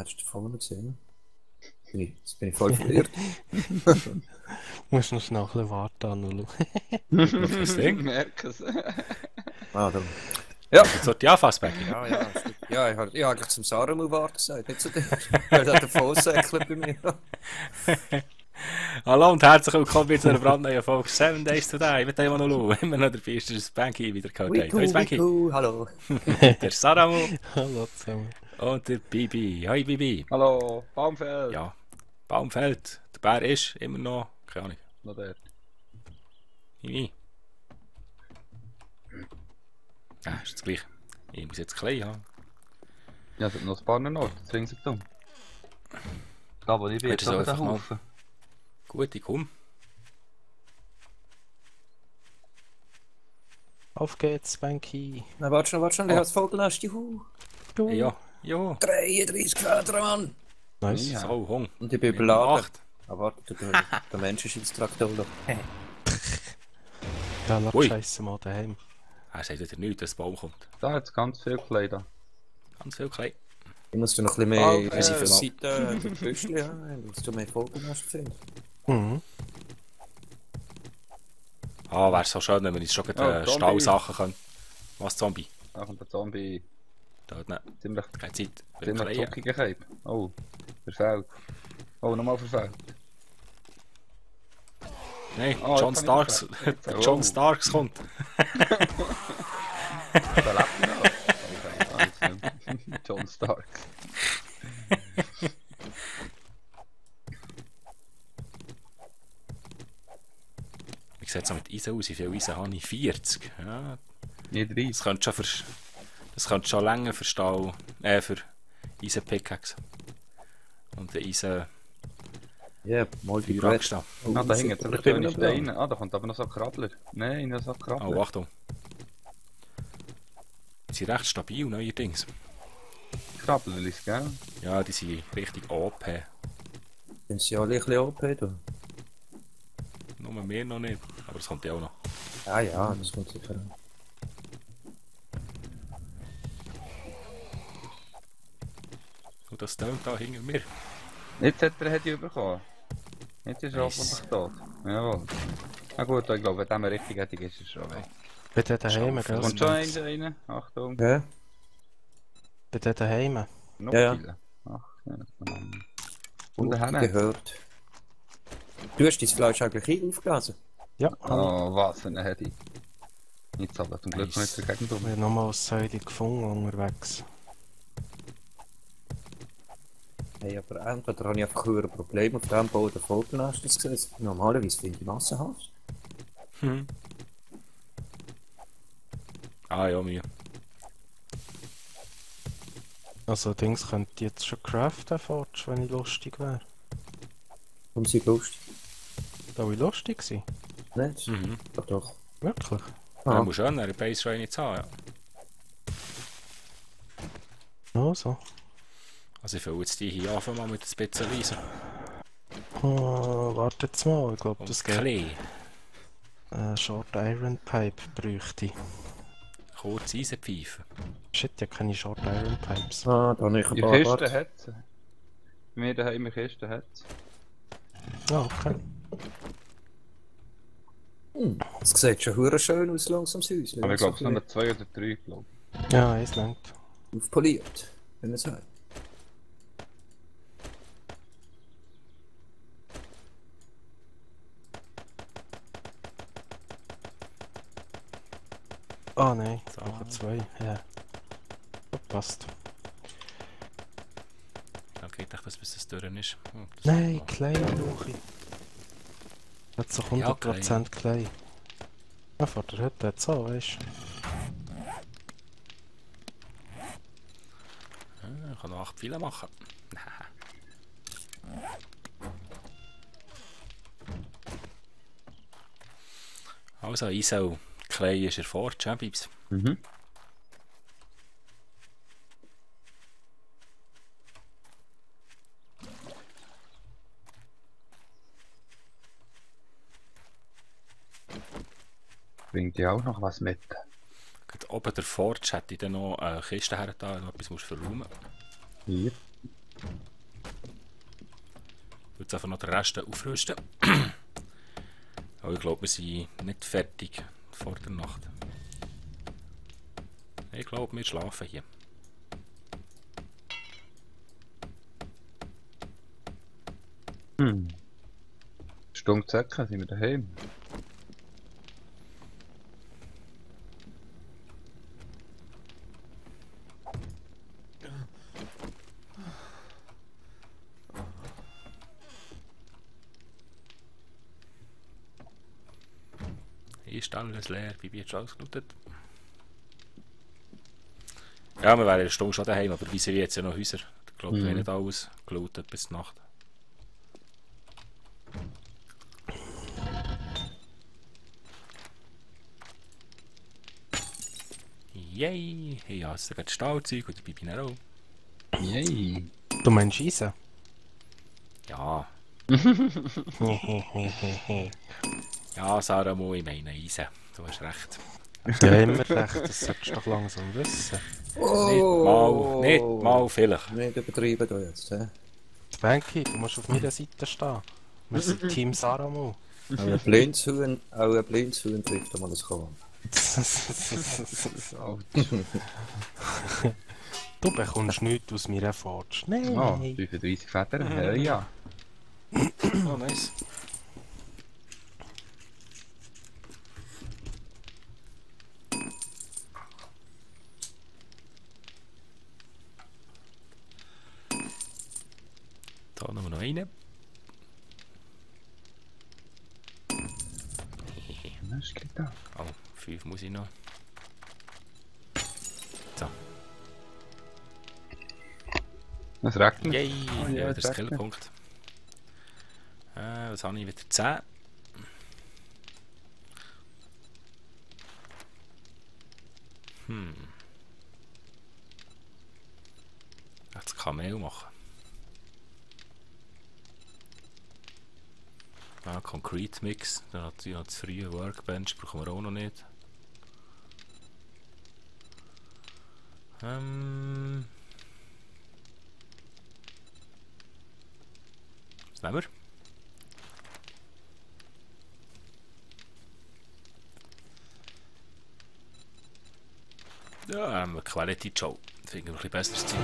nein, das ist der vorne gesehen. Jetzt bin ich voll verwirrt. Du musst noch schnell ein bisschen warten, Das Ding? Merke es. Darum. Ja. Jetzt sollte die Anfassbecken. Ja, ist gut. Ja, ich habe eigentlich zum Sarah warten gesagt, nicht zu dir. Weil da der Vollsäckler bei mir. Hallo und herzlich willkommen bei einer brandneuen Folge 7 Days Today mit dem Manolo. Immer noch dabei ist das Banky wieder gehört. Hallo Banky. Hallo. Der Saramu Hallo zusammen. und der Bibi. Hi Bibi. Hallo, Baumfeld. Ja, Baumfeld. Der Bär ist immer noch, keine Ahnung. Noch der. Hihi. Ist das gleich. Ich muss jetzt klein haben. Ja, es hat noch ein paar Orte, zwingen sich dumm. Da, wo ich bin, Hättest jetzt du aber einfach den mal- Haufen. Gut, ich komme. Auf geht's, Banky. Na, warte schon, ich habe das Vogelnest. Juhu. Ja, ja. 33 Kilometer, Mann. Nice. Ja. So, Hung. Und ich bin überladen. 8. Aber warte, der Mensch ist ins Traktor. Ja, lass Ui. Scheiße mal daheim. Er sagt wieder nichts, dass der Baum kommt. Da hat es ganz viel Kleider. Ganz viel klein. Ich muss noch ein bisschen mehr Auf Seite der Büschel, ja, dass du mehr Vogelnest findest. Mhm. Ah, wäre so schön, wenn wir uns schon Zombie. Stallsachen können. Was Zombie? Da kommt der Zombie. Da hat nicht Ziemlich, keine Zeit. ziemlich zuckiger Cape. Oh, verfehlt. Oh, nochmal verfehlt. Nein, Oh, John jetzt kann ich Starks. nicht sagen. John Oh. Starks kommt. Da lebt er noch. Okay, John Stark. Wie sieht es mit Eisen aus? Wie viel Eisen habe ich? 40. Ja, Nicht 30. das könnte schon länger für Stahl. Für Eisen-Pickaxe. Und der Eisen Ja, mal die Feueraxt. Ah, da hängen jetzt Ich aber bin schöne noch dran. Steine. Ah, da kommt aber noch so ein Krabbler. Nein, noch so ein Krabbler. Oh, Achtung. Die sind recht stabil neuerdings. Krabblerlis, gell? Ja, die sind richtig OP. Sind sie alle ein bisschen OP, du? Nur mehr noch nicht. Aber das kommt ja auch noch. Ja, das kommt sicher an. Und das tönt da hinter mir. Jetzt hat er Hedi bekommen. Jetzt ist er Nice. hoffentlich tot. Jawohl. Na gut, ich glaube, wenn er richtig hätte, ist er schon weg. Bei dir daheim, Schaffen. gell? Kommt schon Spence? einer rein. Achtung. Ja? Bei dir daheim. Noch Ja, ja. viele. Ach, ja. Und der Gut Henne. gehört. Du hast dein Fleisch eigentlich aufgelesen? Ja, Oh, was für eine Hedi. Jetzt aber zum Glück Nice. nicht dagegen ich dumm. habe nochmal eine Säule gefunden unterwegs. Hey, aber entweder habe ich einfach ein Problem auf dem Bau der Vogelnest gesehen. Normalerweise finde ich massenhaft. Hm. Ah ja, mir. Also Dings könnte ich jetzt schon craften, Forge, wenn ich lustig wäre. Warum sie lustig? Da ich lustig sein? Nicht? Mhm. Doch. Wirklich? Ja, muss schon eine Base Train jetzt haben, ja. Also. Also ich will jetzt die hier anfangen mal mit ein bisschen Eisen. Oh, warte jetzt mal, ich glaube, Und das geht. Klee. Short Iron Pipe bräuchte ich. Kurz Eisenpfeife. Shit, ja keine Short Iron Pipes. Da habe ich ein Die paar. Kiste Warte. hat sie. Wir daheim eine Kiste hat sie. Ah, okay. Es sieht schon hure schön aus, langsam das Häuschen. Aber ich glaube, es sind noch 2 oder 3, glaube ich. Ja, eins langt. Aufpoliert, wenn man sagt. Ah nein, So. noch zwei. Ja. Oh, passt. Da geht echt das, bis es durch ist. Oh, das Nein, ist Klei brauche ich. Hat so 100% Klei. Ja, vor der Hütte hat es auch, weißt du. Ich kann noch 8 Pfeile machen. Also, Eisen, Klei ist erforscht, ja, Bibs. Mhm. Bringt dir auch noch was mit? Gerade oben der Forge hätte ich dann noch eine Kiste her, da noch etwas musst verräumen. Hier. jetzt einfach noch den Rest aufrüsten. Aber ich glaube, wir sind nicht fertig vor der Nacht. Ich glaube, wir schlafen hier. Stunde Zecken sind wir daheim. Ist alles leer, Bibi hat schon ausgelootet. Ja, wir wären eine Stunde schon daheim, aber wie sind jetzt ja noch Häuser? Ich glaube, wir haben nicht alles gelootet bis die Nacht. Yay! Hey, ja, es ist das Stahlzeug und die Bibi auch. Yay! Du meinst Eisen? Ja. Ja, Ja, Sarah Mo, ich meine Eisen. Du hast recht. immer recht, das solltest du doch langsam wissen. Nicht mal vielleicht. Nicht übertreiben da jetzt, hä? Spanky, du musst auf meiner Seite stehen. Wir sind Team Saramo. Auch ein Blindshuhn trifft einmal das Korn. Du bekommst nichts aus mir Forge. Nein. Ah, 35 Väter, ja. Oh, nice. Da nehmen wir noch einen. Was geht da? Oh, 5 muss ich noch. So. Was regnet? Yay! Oh, ja, Ja, es das ist regnet. Skillpunkt. Was habe ich wieder? 10. Jetzt Kamel machen. Ah, Concrete Mix. Dann hat sie noch das frühe Workbench, brauchen wir auch noch nicht. Was nehmen wir? Ja, haben wir Quality Show. Das finde ich ein bisschen besseres Ziel.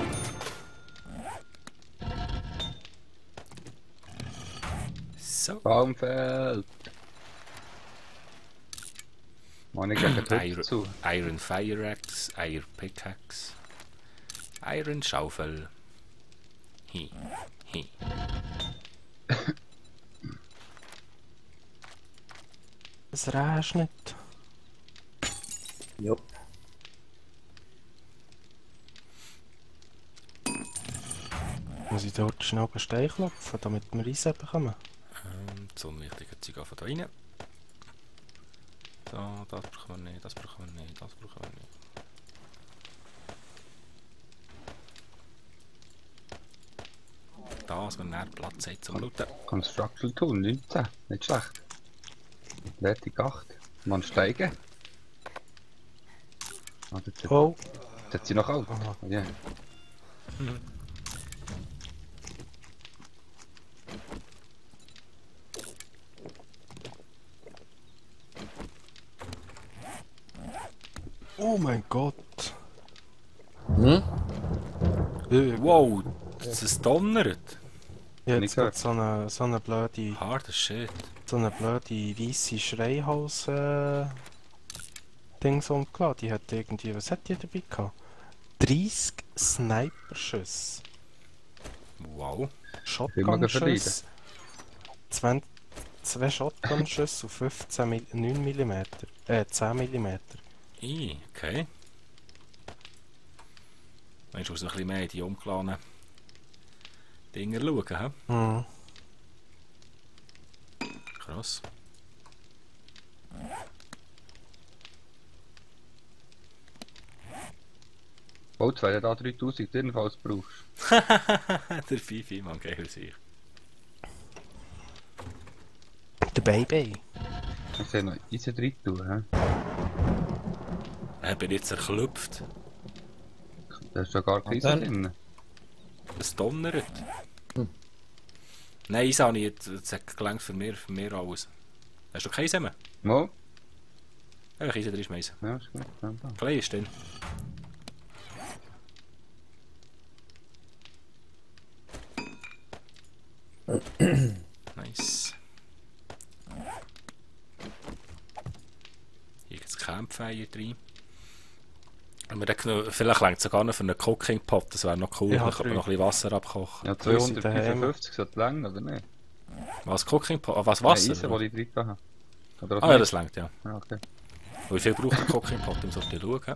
So. Baumfeld! Mann, ich gebe den Iron, zu. Iron Fire Axe, Iron Pickaxe, Iron Schaufel. Hi. Hi. Es regnet. Jupp. Muss ich dort schnell einen Stein klopfen, damit wir Eisen bekommen? So ein wichtiger Zeug von da rein. So, das brauchen wir nicht, das brauchen wir nicht, das brauchen wir nicht. Das, wenn er Platz hat zum Looten. Construction Tool 19. Nicht schlecht. Wertig 8. Man steigen. Ah, Oh! jetzt hat sie noch alt. Aha. Ja. Oh mein Gott! Hm? Wow, das donnert. Ich Nicht hab jetzt so eine blöde Harder Shit. weisse Schreihaus Dings umgeladen. Die hat irgendwie, was hat die dabei gehabt? 30 Sniperschüsse, Wow. Shotgun-Schüsse, 2 Shotgun-Schüsse auf 9 mm, 10 mm. Okay. Meinst du, musst noch ein bisschen mehr in die umgeladenen Dinger schauen, hä? Mhm. Krass. Holz, wenn du da 3000 jedenfalls brauchst. Der Fifi, man, geil sich. Der Baby. Ich sehe noch Eisen drin tun, hä? Bin jetzt erklüpft. Da ist ja gar kein Und dann? Eisen drin. Es donnert. Nein, Eisen habe ich jetzt. Das hat gelangt für mir alles. Hast du kein Eisen mehr? Mo? Ja, Eisen, da ist Eisen. Ja, ist gut. Ja, da. Klein ist drin. Nice. Hier gibt es Campfire drin. Und vielleicht reicht es sogar noch für einen Cooking Pot, das wäre noch cool. Ja, Da könnte man noch ein bisschen Wasser abkochen. Ja, Wir sind 255 sollte lang, oder nicht? Was, Cooking Pot? Was, Wasser? Wasser? Ja, Eisen, die ich drin habe. Oder Ah ja, das reicht, ja. Ja, okay. Wie viel braucht der Cooking Pot? Dann sollte ich schauen.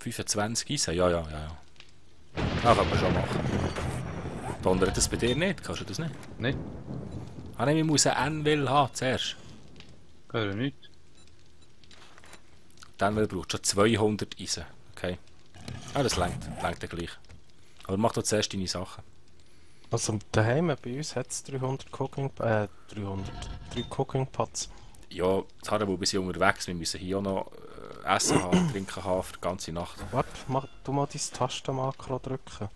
25 Eisen? Ja. Ah, kann man schon machen. Donnert das bei dir nicht? Kannst du das nicht? Nicht? Ah nein, ich muss einen Anvil haben zuerst. Höre nicht. Der Anvil braucht schon 200 Eisen. Okay. Ah, das langt ja gleich. Aber mach doch zuerst deine Sachen. Also daheim bei uns hat es 300 3 Cooking Pots. Ja, das haben wir bis unterwegs. Wir müssen hier auch noch Essen haben, Trinken haben für die ganze Nacht. Warte, mach du mal dein Tastenmakro drücken.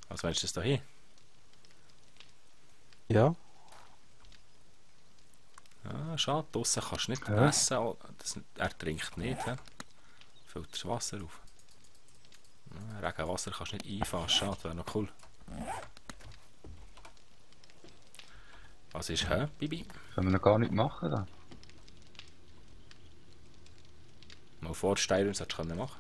Was meinst du das da hier? Ja. Ah, schade, draussen kannst du nicht Ja. essen. Er trinkt nicht. He? Füllt das Wasser auf. Regenwasser kannst du nicht einfahren. Schade, wäre noch cool. Was ist, Bibi? Können wir noch gar nicht machen, da. Mal vorstellen, solltest du machen.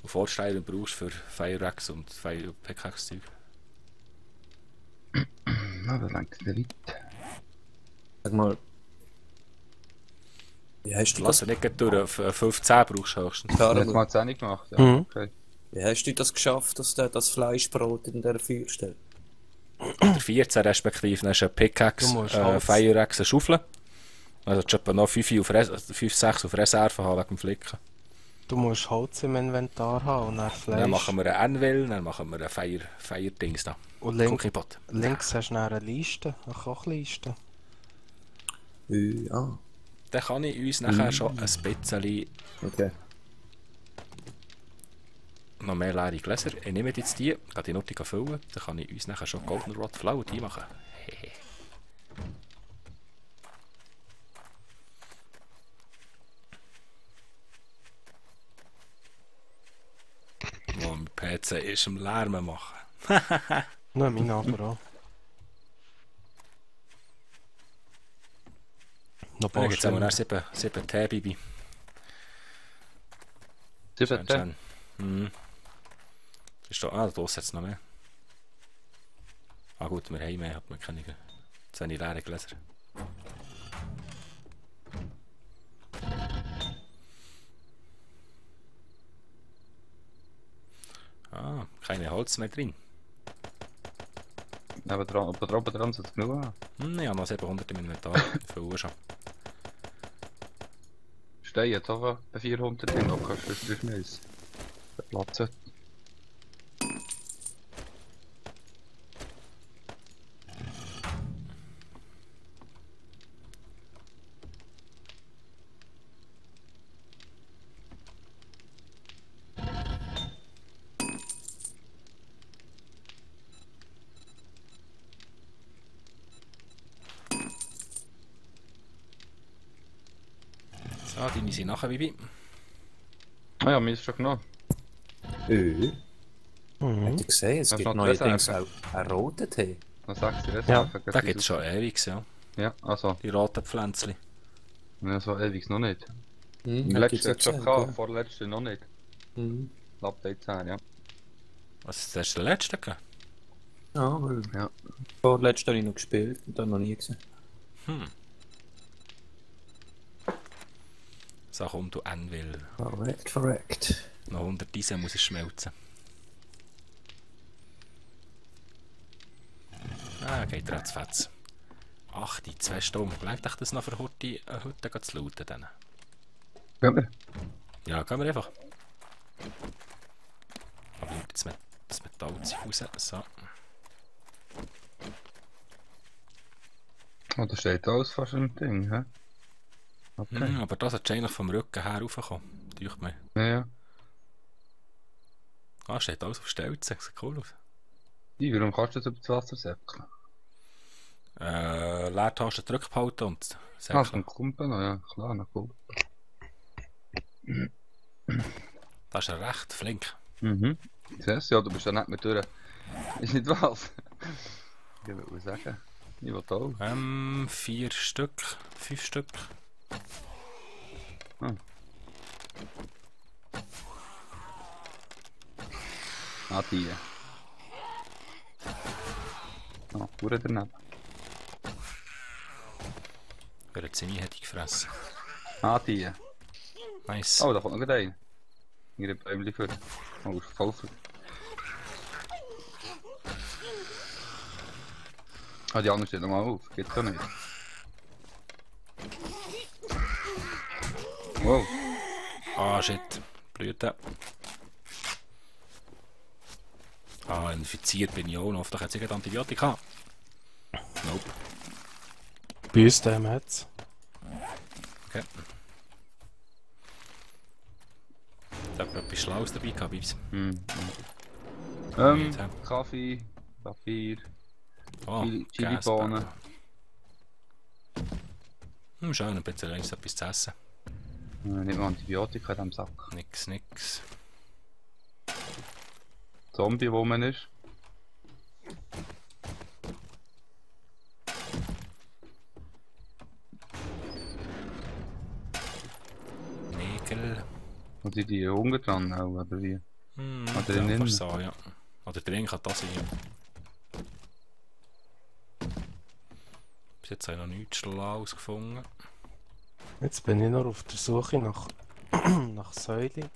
Und vorstellen brauchst du für Fire Axe und Fire Pickaxe Zeug. Na, das lenkt der weit. Sag mal. Wie hast du Lass das, dir nicht gleich durch. 15 brauchst du höchstens. Ich habe jetzt Karl, mal 10 gemacht, ja. Mhm. Okay. wie hast du das geschafft, dass du das Fleischbrot in der Feuer stellst? Der 14 respektive, dann hast du eine Pickaxe, Du musst Holz. Fire Axe, eine Schaufel. Also du etwa noch 5, 6 auf Reserve haben wegen dem Flicken. Du musst Holz im Inventar haben und dann Fleisch. Dann machen wir einen Anvil, dann machen wir einen Fire-Dings da. Und Cooking Pot. links hast du dann eine Liste, eine Kochliste. Ja, Dann kann ich uns nachher schon ein bisschen okay. noch mehr leere Gläser. Ich nehme jetzt die, gehe die Note füllen, dann kann ich uns nachher schon Goldenrod Flower die machen. Hehe. Oh, mein PC ist am Lärmen machen. Nein, mein aber auch. Noch Dann gibt es Baustellen. 7 Tee, Bibi. 7. Schön. Mhm. Ist da, da draussen hat es noch mehr. Ah gut, wir haben mehr, hat man keine 10 leere Gläser. Ah, keine Holz mehr drin. Aber oben dran sollte es genug haben. Ich habe noch 700 im Inventar. Viel schon. Stein jetzt auch bei 400 drin, da kannst du das durchschmeißen. Der Platz hat. So, deine sind nachher, Bibi. Ah ja, mir ist schon genommen. Habt Mhm. ihr gesehen? Es Das gibt macht besser neuerdings auch einen roten Tee. Dann sagst du das Ja, einfach. Da gibt es schon ewig, ja. Ja, also, Die roten Pflänzchen. ja, so ewig noch nicht. Mhm, Letztes gibt's schon auch gehabt, gesehen, vorletzte noch nicht. ja. Mhm. Update 10, ja. Was ist das der letzte? Gegeben? Ja, weil Ja. vorletzt habe ich noch gespielt und dann noch nie gesehen. So komm du Anvil. Korrekt. Noch 100 Eisen muss es schmelzen. Ah, geht er zu fetz. Ach, die 2 Stunden. Bleibt euch das noch für heute zu looten? Dann? Gehen wir? Ja, gehen wir einfach. Aber jetzt das Metall raus. So. Oh, da steht alles fast ein Ding, hä? Okay. Aber das hat eigentlich vom Rücken her raufgekommen. Teucht mir. Ja. Ah, steht alles auf Stelzen. Sieht cool aus. Warum kannst du das über das Wasser säckeln? Leertaste Drück behalten und Ah, säckeln. vom Kumpel noch, ja, klar, na cool. Das ist ja recht flink. Mhm. Siehst du, ja, du bist ja nicht mehr durch. Ist nicht was? Ich würde sagen, ich will auch. 4 Stück, 5 Stück. Ah, die. Ah, pure daneben. Für eine Zinni hätte ich gefressen. Ah, die. Nice. Oh, da kommt noch ein. Ihre Bäumchen für. Oh, ist voll für. Ah, die andere steht nochmal auf. Geht's gar nicht. Wow. Ah, shit. Blüte. Ah, infiziert bin ich auch noch. Hoffentlich hat es Antibiotika. Nope. Bei uns dem hat's. Okay. Da hat etwas Schlaues dabei gehabt, Bibs. Nicht, hä? Kaffee, Papier, Oh, Chili-Bohnen. Schön, ein bisschen etwas zu essen. Nicht mal Antibiotika in diesem Sack. Nix. Zombie, wo man ist. Nägel. Und sind die Hunger dran, auch, oder wie? Oder Ja, innen? fast so, ja. Oder drin kann das sein. Bis jetzt habe ich noch nichts Schlaues gefunden. Jetzt bin ich noch auf der Suche nach, nach Säule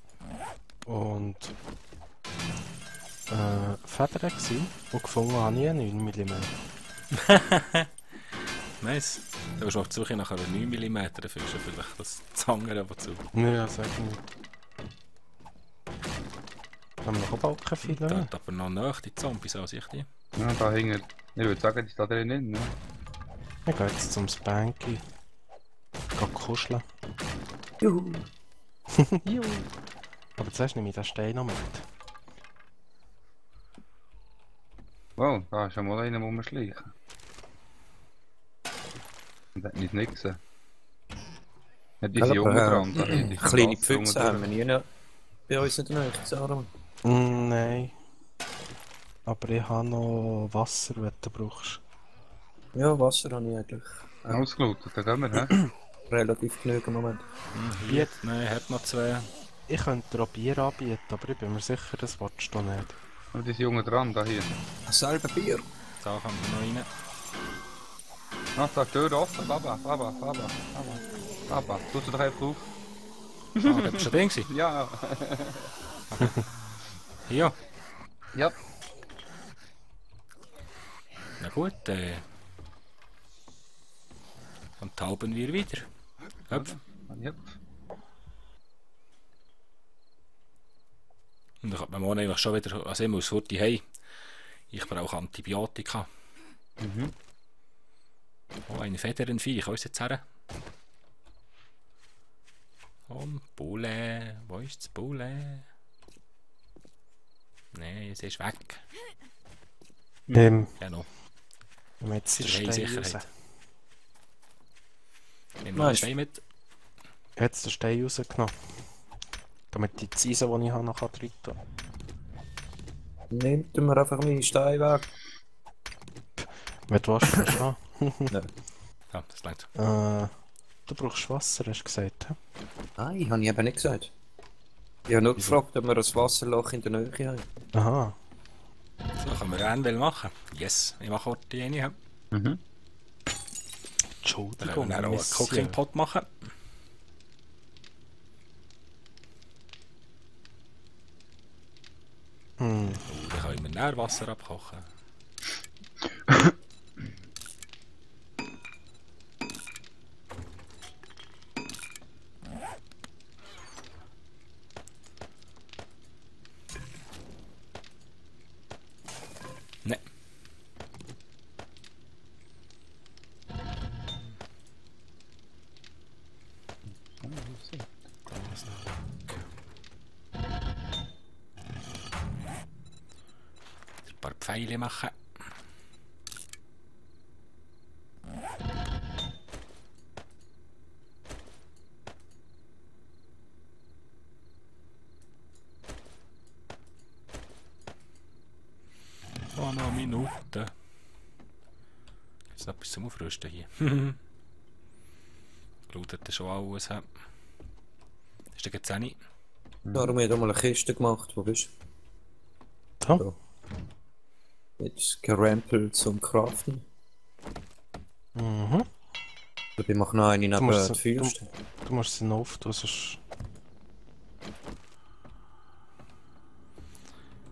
und Federn gewesen. Und gefunden habe ich einen 9 mm. Nice. Du hast auf die Suche nach einer 9 mm, dann findest du vielleicht das Zangere dazu. Ja, sag ich nicht. Haben wir noch Balken viel? Da hat aber noch näher die Zombies als ich die. Ja, da hinten. Ich würde sagen, die ist da drin, ne? Ich gehe jetzt zum Spanky. Geh kuscheln. Juhu. Juhu. Aber zuerst nehme ich den Stein noch mit. Wow, da ist ja mal einer, wo man schleichen. Und hat nicht nix. Hat diese Jungen dran, da hat die Kleine Strasse Pfütze haben wir nie bei uns in der Nähe, Sarah. Nein. Aber ich habe noch Wasser, wenn du brauchst. Ja, Wasser habe ich eigentlich Ausgelautet, da gehen wir, hä? relativ genug im Moment. Hier? Nein, hat noch 2. Ich könnte dir auch Bier anbieten, aber ich bin mir sicher, das willst du nicht. Und diese Jungen dran, da hier. Selber Bier. Da kommen wir noch rein. Ach, da ist die Tür offen, Baba. Tust du doch einfach auf? Ah, das war schon drin gewesen. Ja. Hier. Ja. Na gut, dann tauben wir wieder. Hüpf. Yep. Und dann kann man morgen eigentlich schon wieder, also ich muss heute hey, ich brauche Antibiotika. Mhm. Oh, ein Federnviech, wo ist jetzt her? Und Bulle, wo ist das Bulle? Nein, es ist weg. Genau. Wenn wir jetzt den Für Stein Sicherheit. raus... Nehmen wir den Stein mit. Ich habe jetzt den Stein rausgenommen. Damit die Zeise, die ich habe, noch rein tun. Nehmt mir einfach meinen Stein weg. Wenn du willst, kannst du an. Ja, das reicht. Du brauchst Wasser, hast du gesagt. He? Nein, habe ich eben nicht gesagt. Ich habe nur gefragt, ob wir ein Wasserloch in der Nähe haben. Aha. So können wir Anwähl machen. Yes, ich mache heute eine. Ja. Mhm. Dann Entschuldigung, können wir dann auch einen Monsieur. Cooking Pot machen. Hm. Dann können wir Nährwasser abkochen. Ne. das noch weg. Ein paar Pfeile machen. Oh, noch Minuten. Jetzt noch etwas zum Aufrüsten hier. Gelautet schon alles. Das ist der 10. Darum hat er mal eine Kiste gemacht. Wo bist Da? du? Jetzt gerampelt zum Craften. Mhm. Ich mache noch eine neben musst der sie- Feuerste. Du musst sie noch auftun, sonst...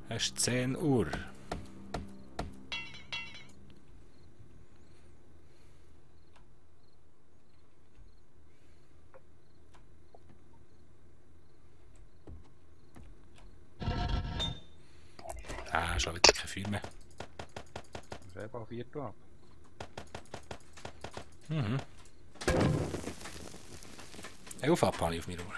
Es ist 10 Uhr. Ah, schon wieder kein Feuer mehr. Das ist einfach 4 Uhr ab. Mhm. 11 ab habe ich auf meiner Uhr.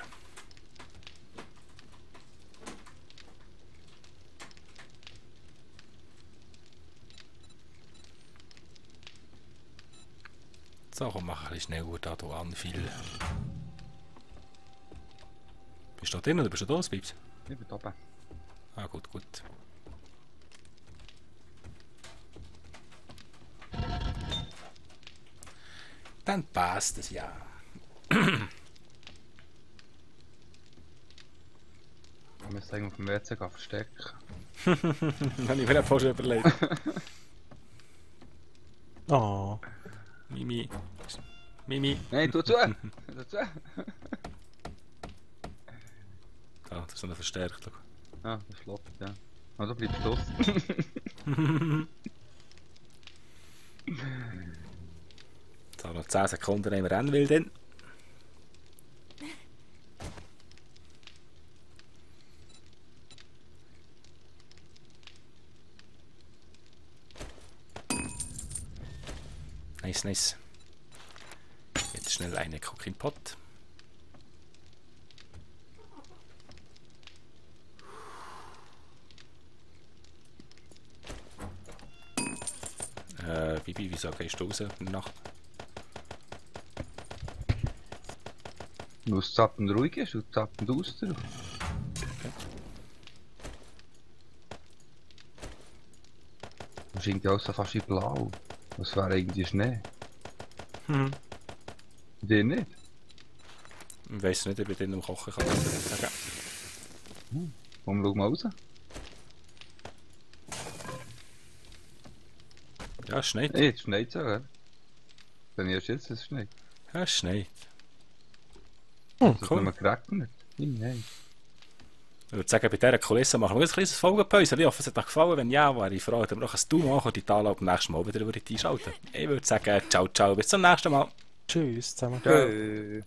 So, komm, mach ein bisschen schneller da, du an viel. Bist du da drin oder bist du da, Spieps? Ich bin oben. Ah, gut, gut. Dann passt es ja. Ich muss sagen, auf dem WC gehen verstecken. Habe ich mir auch schon überlegt. Oh. Mimi. Mimi. Nein, tu zu! Tu zu! Ah, das ist noch verstärkt. Schau. Ah, das floppt, ja. Also bleibst du draussen. So, noch 10 Sekunden nehmen wir rennen will dann. Nice, nice. Jetzt schnell eine Cook in Pot. Bibi, wieso gehst du raus in der Nacht? Weil es zappend ruhig ist und zappend auster. Es scheint ja auch so fast in blau. Das wäre irgendwie Schnee. Hm. Dir nicht? Ich weiss nicht, ob ich den am Kochen kann. Komm, schau mal raus. Ja, es schneit. Hey, es schneit so, gell? Wenn ich jetzt, es schneit. Ja, es schneit. Das ist cool. nur geregnet. Nein. Ich würde sagen, bei dieser Kulisse machen wir jetzt ein kleines Folgenpäuschen. Ich hoffe, es hat euch gefallen. Wenn ja, wäre ich froh, wenn wir noch ein Daumen machen und die Tal beim nächsten Mal wieder einschalten. Ich würde sagen, ciao, ciao, bis zum nächsten Mal. Tschüss zusammen. Tschö.